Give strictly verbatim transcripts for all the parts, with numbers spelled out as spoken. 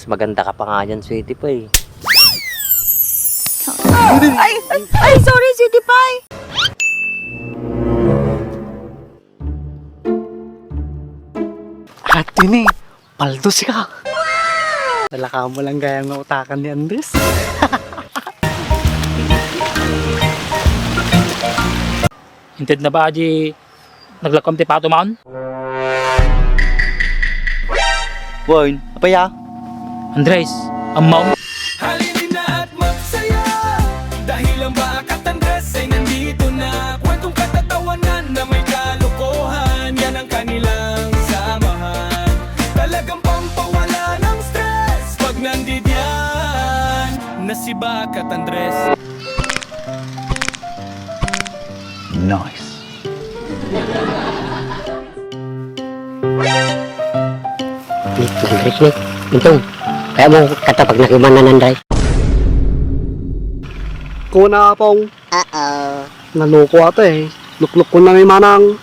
Mas maganda ka pa nga dyan, Sweetie Pie. Ay, ay, ay, sorry, Sweetie Pie. Ate ni, paldos ka. Talaka mo lang gayam nga utakan ni Andres. Inted na ba, di naglakom ti pato man? Wen, apay a? Andres, ammaw? Halina at magsaya, dahil ang Bakat Andres ay nandito na. Kwentong katatawanan na may kalokohan, yan ang kanilang samahan. Talagang pampawala ng stress pag nandidiyan na si Bakat Andres. Nice. Ni, Andres ni. Intong, kaya mo kata pag nakimanan, Andres? Kuna, Apong. Uh-oh. Naloko ata eh. Luklok ko na may manang.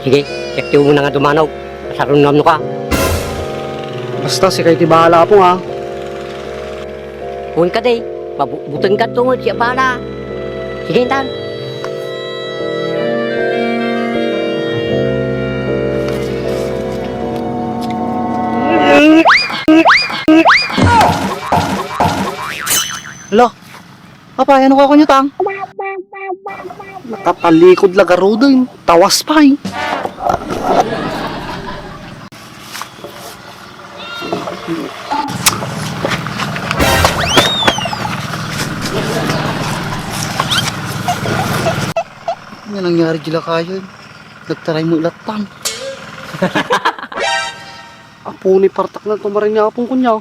Sige, check mo na nga dumanaw. Masarunam no ka. Basta, sika ti bahala, Apong, ha? Kun ka di, mabuteng ka tungod siya pala. Sige, intan. Lo, apay, ano ka kunyo, tang? Nakatalikod la garuden. Tawas pay. Ano nangyari di lakayan? Nagtaray mo ilattan. Apo ni partak na tumarin niya apong kunya.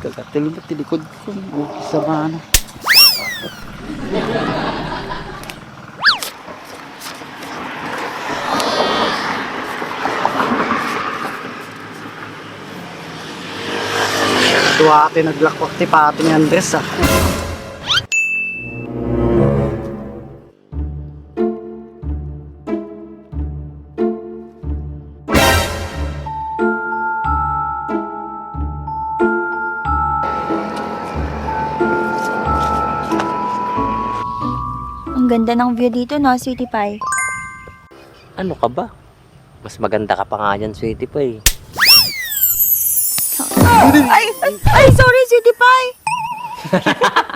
Kagatil na tilikod ko. Buki sa mano. Dua ti naglakwak ti pato ni Andres, ah. Ang ganda ng view dito, no, Sweetie Pie? Ano ka ba? Mas maganda ka pa nga dyan, Sweetie Pie. Ay, ay, ay, sorry, Sweetie Pie.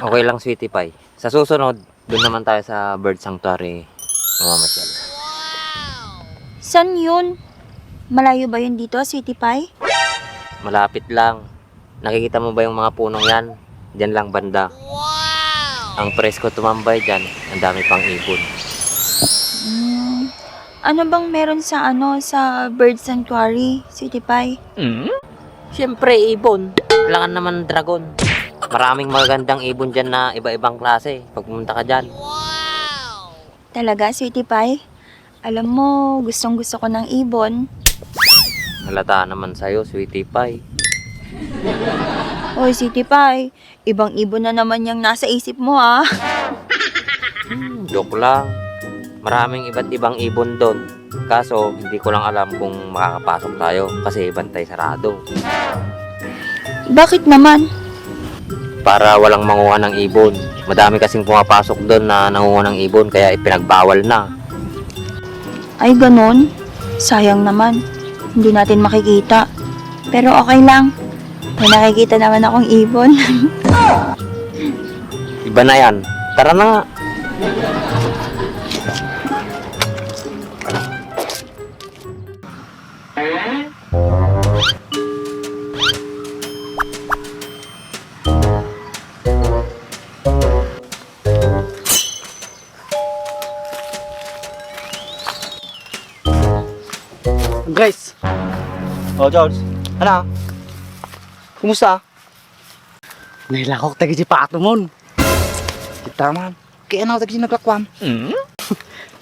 Okay lang, Sweetie Pie. Sa susunod, doon naman tayo sa bird sanctuary mamamasyal. San yun? Malayo ba yun dito, Sweetie Pie? Malapit lang. Nakikita mo ba yung mga punong yan? Diyan lang banda. Ang presko tumambay diyan, ang dami pang ibon. Hmm. Ano bang meron sa, ano, sa bird sanctuary, Sweetie Pie? Hmm? Siyempre, ibon. Alangan naman dragon. Maraming magagandang ibon diyan na iba-ibang klase pag pumunta ka diyan. Talaga, Sweetie Pie? Alam mo, gustong-gusto ko ng ibon. Halata naman sa'yo, Sweetie Pie. Oy, Sweetie Pie, ibang ibon na naman yang nasa isip mo, ah. Hmm, joke lang. Maraming iba't ibang ibon doon. Kaso, hindi ko lang alam kung makakapasok tayo kasi bantay sarado. Bakit naman? Para walang manguha ng ibon. Madami kasing pumapasok doon na nanguha ng ibon, kaya ipinagbawal na. Ay, ganun? Sayang naman. Hindi natin makikita. Pero okay lang. May nakikita naman akong ibon. Iba na yan. Tara na nga. Grace. Oh, George. Ano? Kumusta? Nailakok tayo si Pato Mon. Kita man. Kaya na tayo naglakwam.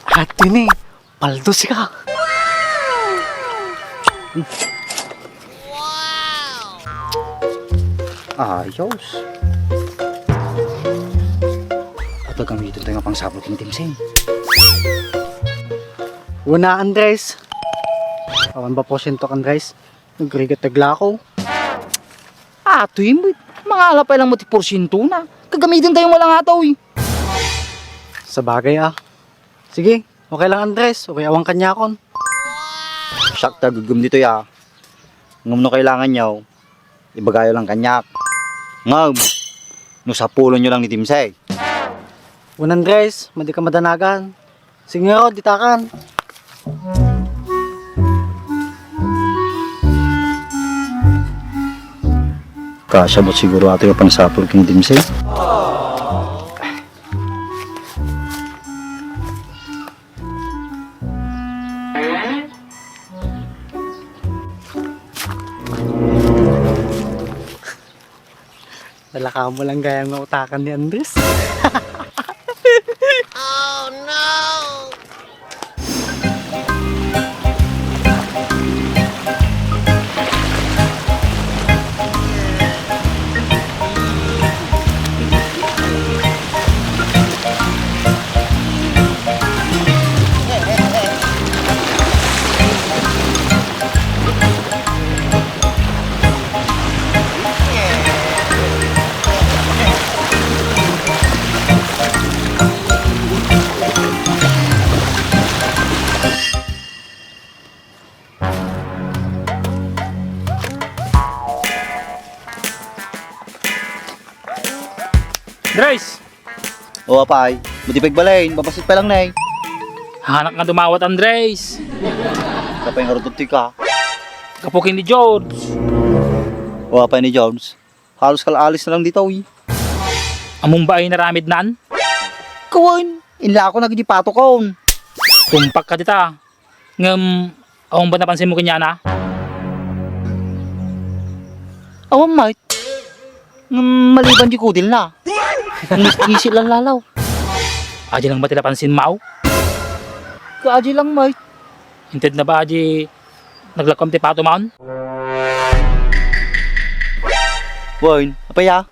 Ati ni, paldos ka. Ayos. Gagamiten tayo nga pangsapul ken ni Timseng. Una, Andres. Awan ba porsiento ka, Andres? Nagrigat taglakaw. Atoy, mangala pay lang mo ti porsiento na. Gagamiten tayo nga lang atoy. Sabagay, ah. Sige, okay lang, Andres. Okay, awan kaniakon. Siak ta gugum ditoy, ah. Ngem no kailangan nyo, ibagayo lang kaniak. Ngem, no sapulon nyo lang ni Timseng. Wen, Andres, madi ka madanagan. Sige ngarud, ditakan. Kasabot siguro ato yung pangsapul ken ni Timseng. Nalaka mo lang gayam nga utakan ni Andres. Andres! O, apay, madi pay agbalin, babasit pa lang, nay. Hanak nga dumawat, Andres. Kapay nga rudot ti ka. Gapu ken ni George. O, apay ni George. Halos kal-alis na lang ditoy. Ammom ba ay naramidnan? Kawan, inla ako nagidi patokon. Tumpak ka dita. Ngem, awan ba napansin mo kaniana? Awan, mate. Ngem, maliban di kudil na. Ngem, isil lang lalaw. Adi lang ba ti napansin mo? Ka adi lang, mate. Inted na ba adi naglakkom ti pato maon? Wen, apay a?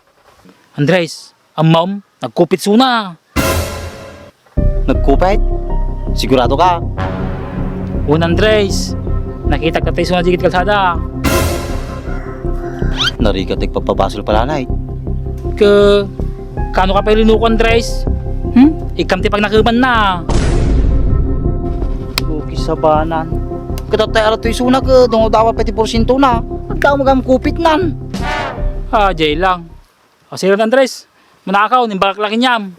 Andres, ammom, nagkupit suna. Nagkupit? Sigurado ka? Wen, Andres, nakitak ta isuna digiti kalsada. Narigat ti agpapabasol pay la, nay. Ke, kano ka pay linuko, Andres? Hmm? Ikkam ti pagnakebanna. Uki sabanan. Kitattay arat toy isuna ke dungudawa pay ti porsientona. Agdamagam kupitnan. Ah, jay lang. O, sige, Andres. Manakaw, nimbagak la kaniam.